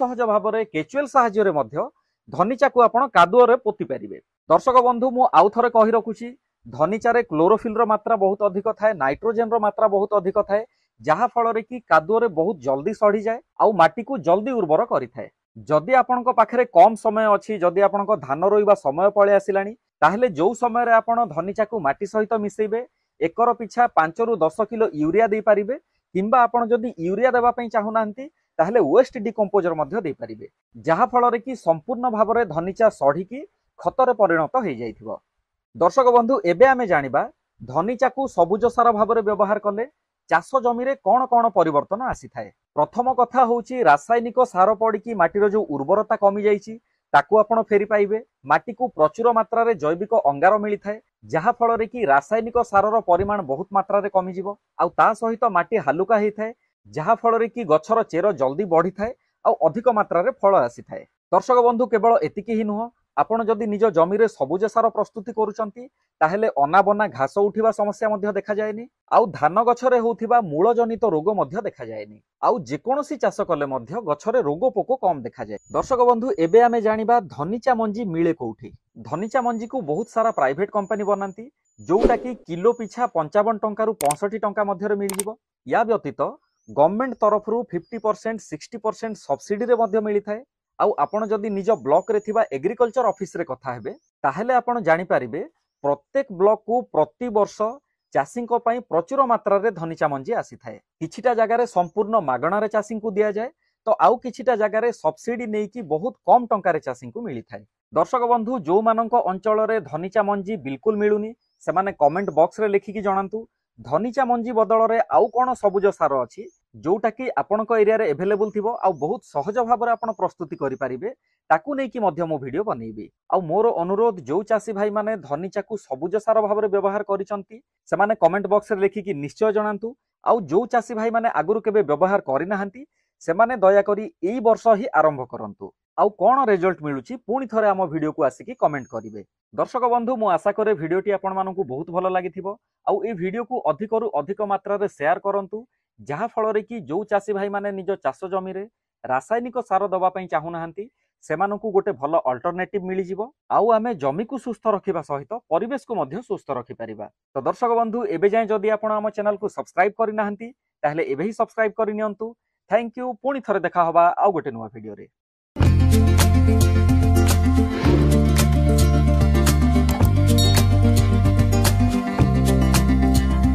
ସହଜ ଭାବରେ କେଚୁଏଲ ସାହାଯ୍ୟରେ ମଧ୍ୟ ଧନିଚାକୁ ଆପଣ କାଦୁଅରେ ପୋତି ପାରିବେ। ଦର୍ଶକ ବନ୍ଧୁ, ମୁଁ ଆଉ ଥରେ କହି ରଖୁଛି, ଧନିଚାରେ କ୍ଲୋରୋଫିଲର ମାତ୍ରା ବହୁତ ଅଧିକ ଥାଏ, ନାଇଟ୍ରୋଜେନର ମାତ୍ରା ବହୁତ ଅଧିକ ଥାଏ, ଯାହା ଫଳରେ କି କାଦୁଅରେ ବହୁତ ଜଲ୍ଦି ସଢିଯାଏ ଆଉ ମାଟିକୁ ଜଲ୍ଦି ଉର୍ବର କରିଥାଏ। ଯଦି ଆପଣଙ୍କ ପାଖରେ କମ ସମୟ ଅଛି, ଯଦି ଆପଣଙ୍କ ଧାନ ରୋଇବା ସମୟ ପଳେଇ ଆସିଲାଣି, ତାହେଲେ ଯୋଉ ସମୟରେ ଆପଣ ଧନିଚାକୁ ମାଟି ସହିତ ମିଶେଇବେ, ଏକର ପିଛା 5ରୁ 10 କିଲୋ ୟୁରିଆ ଦେଇପାରିବେ, କିମ୍ବା ଆପଣ ଯଦି ୟୁରିଆ ଦେବା ପାଇଁ ଚାହୁଁନାହାନ୍ତି, ତାହେଲେ ୱେଷ୍ଟ ଡିକମ୍ପୋଜର ମଧ୍ୟ ଦେଇପାରିବେ, ଯାହା ଫଳରେ କି ସମ୍ପୂର୍ଣ୍ଣ ଭାବରେ ଧନିଚା ସଢିକି ଖତରେ ପରିଣତ ହେଇଯାଇଥିବ। ଦର୍ଶକ ବନ୍ଧୁ, ଏବେ ଆମେ ଜାଣିବା ଧନିଚାକୁ ସବୁଜ ସାର ଭାବରେ ବ୍ୟବହାର କଲେ ଚାଷ ଜମିରେ କଣ କଣ ପରିବର୍ତ୍ତନ ଆସିଥାଏ। ପ୍ରଥମ କଥା ହଉଛି, ରାସାୟନିକ ସାର ପଡିକି ମାଟିର ଯୋଉ ଉର୍ବରତା କମିଯାଇଛି, ତାକୁ ଆପଣ ଫେରି ପାଇବେ। ମାଟିକୁ ପ୍ରଚୁର ମାତ୍ରାରେ ଜୈବିକ ଅଙ୍ଗାର ମିଳିଥାଏ, ଯାହା ଫଳରେ କି ରାସାୟନିକ ସାରର ପରିମାଣ ବହୁତ ମାତ୍ରାରେ କମିଯିବ। ଆଉ ତା ସହିତ ମାଟି ହାଲୁକା ହେଇଥାଏ, ଯାହା ଫଳରେ କି ଗଛର ଚେର ଜଲ୍ଦି ବଢିଥାଏ ଆଉ ଅଧିକ ମାତ୍ରାରେ ଫଳ ଆସିଥାଏ। ଦର୍ଶକ ବନ୍ଧୁ, କେବଳ ଏତିକି ହିଁ ନୁହଁ, ଆପଣ ଯଦି ନିଜ ଜମିରେ ସବୁଜ ସାର ପ୍ରସ୍ତୁତି କରୁଛନ୍ତି, ତାହେଲେ ଅନାବନା ଘାସ ଉଠିବା ସମସ୍ୟା ମଧ୍ୟ ଦେଖାଯାଏନି, ଆଉ ଧାନ ଗଛରେ ହେଉଥିବା ମୂଳ ଜନିତ ରୋଗ ମଧ୍ୟ ଦେଖାଯାଏନି, ଆଉ ଯେକୌଣସି ଚାଷ କଲେ ମଧ୍ୟ ଗଛରେ ରୋଗ ପୋକ କମ ଦେଖାଯାଏ। ଦର୍ଶକ ବନ୍ଧୁ, ଏବେ ଆମେ ଜାଣିବା ଧନିଚା ମଞ୍ଜି ମିଳେ କୋଉଠି। ଧନିଚା ମଞ୍ଜିକୁ ବହୁତ ସାରା ପ୍ରାଇଭେଟ କମ୍ପାନୀ ବନାନ୍ତି, ଯୋଉଟା କି କିଲୋ ପିଛା 55 ଟଙ୍କାରୁ 65 ଟଙ୍କା ମଧ୍ୟରେ ମିଳିଯିବ। ୟା ବ୍ୟତୀତ ଗଭର୍ଣ୍ଣମେଣ୍ଟ ତରଫରୁ 50%, 60% ସବସିଡିରେ ମଧ୍ୟ ମିଳିଥାଏ। ଆଉ ଆପଣ ଯଦି ନିଜ ବ୍ଲକରେ ଥିବା ଏଗ୍ରିକଲଚର ଅଫିସରେ କଥା ହେବେ, ତାହେଲେ ଆପଣ ଜାଣିପାରିବେ ପ୍ରତ୍ୟେକ ବ୍ଲକକୁ ପ୍ରତିବର୍ଷ ଚାଷୀଙ୍କ ପାଇଁ ପ୍ରଚୁର ମାତ୍ରାରେ ଧନିଚା ମଞ୍ଜି ଆସିଥାଏ। କିଛିଟା ଜାଗାରେ ସମ୍ପୂର୍ଣ୍ଣ ମାଗଣାରେ ଚାଷୀଙ୍କୁ ଦିଆଯାଏ ତ ଆଉ କିଛିଟା ଜାଗାରେ ସବସିଡି ନେଇକି ବହୁତ କମ ଟଙ୍କାରେ ଚାଷୀଙ୍କୁ ମିଳିଥାଏ। ଦର୍ଶକ ବନ୍ଧୁ, ଯୋଉମାନଙ୍କ ଅଞ୍ଚଳରେ ଧନିଚା ମଞ୍ଜି ବିଲକୁଲ ମିଳୁନି, ସେମାନେ କମେଣ୍ଟ ବକ୍ସରେ ଲେଖିକି ଜଣାନ୍ତୁ ଧନିଚା ମଞ୍ଜି ବଦଳରେ ଆଉ କଣ ସବୁଜ ସାର ଅଛି, ଯୋଉଟା କି ଆପଣଙ୍କ ଏରିଆରେ ଏଭେଲେବୁଲ ଥିବ ଆଉ ବହୁତ ସହଜ ଭାବରେ ଆପଣ ପ୍ରସ୍ତୁତି କରିପାରିବେ। ତାକୁ ନେଇକି ମଧ୍ୟ ମୁଁ ଭିଡିଓ ବନେଇବି। ଆଉ ମୋର ଅନୁରୋଧ, ଯୋଉ ଚାଷୀ ଭାଇମାନେ ଧନିଚାକୁ ସବୁଜ ସାର ଭାବରେ ବ୍ୟବହାର କରିଛନ୍ତି, ସେମାନେ କମେଣ୍ଟ ବକ୍ସରେ ଲେଖିକି ନିଶ୍ଚୟ ଜଣାନ୍ତୁ। ଆଉ ଯୋଉ ଚାଷୀ ଭାଇମାନେ ଆଗରୁ କେବେ ବ୍ୟବହାର କରିନାହାନ୍ତି, ସେମାନେ ଦୟାକରି ଏଇ ବର୍ଷ ହିଁ ଆରମ୍ଭ କରନ୍ତୁ, ଆଉ କଣ ରେଜଲ୍ଟ ମିଳୁଛି ପୁଣି ଥରେ ଆମ ଭିଡିଓକୁ ଆସିକି କମେଣ୍ଟ କରିବେ। ଦର୍ଶକ ବନ୍ଧୁ, ମୁଁ ଆଶା କରେ ଭିଡିଓଟି ଆପଣମାନଙ୍କୁ ବହୁତ ଭଲ ଲାଗିଥିବ। ଆଉ ଏଇ ଭିଡିଓକୁ ଅଧିକରୁ ଅଧିକ ମାତ୍ରାରେ ସେୟାର କରନ୍ତୁ, ଯାହା ଫଳରେ କି ଯୋଉ ଚାଷୀ ଭାଇମାନେ ନିଜ ଚାଷ ଜମିରେ ରାସାୟନିକ ସାର ଦେବା ପାଇଁ ଚାହୁଁନାହାନ୍ତି, ସେମାନଙ୍କୁ ଗୋଟେ ଭଲ ଅଲ୍ଟରନେଟିଭ ମିଳିଯିବ, ଆଉ ଆମେ ଜମିକୁ ସୁସ୍ଥ ରଖିବା ସହିତ ପରିବେଶକୁ ମଧ୍ୟ ସୁସ୍ଥ ରଖିପାରିବା। ତ ଦର୍ଶକ ବନ୍ଧୁ, ଏବେ ଯାଏଁ ଯଦି ଆପଣ ଆମ ଚ୍ୟାନେଲକୁ ସବସ୍କ୍ରାଇବ କରିନାହାନ୍ତି, ତାହେଲେ ଏବେ ହିଁ ସବସ୍କ୍ରାଇବ କରିନିଅନ୍ତୁ। Thank you. ପୁଣି ଥରେ ଦେଖା ହବା ଆଉ ଗୋଟେ ନୂଆ ଭିଡିଓରେ।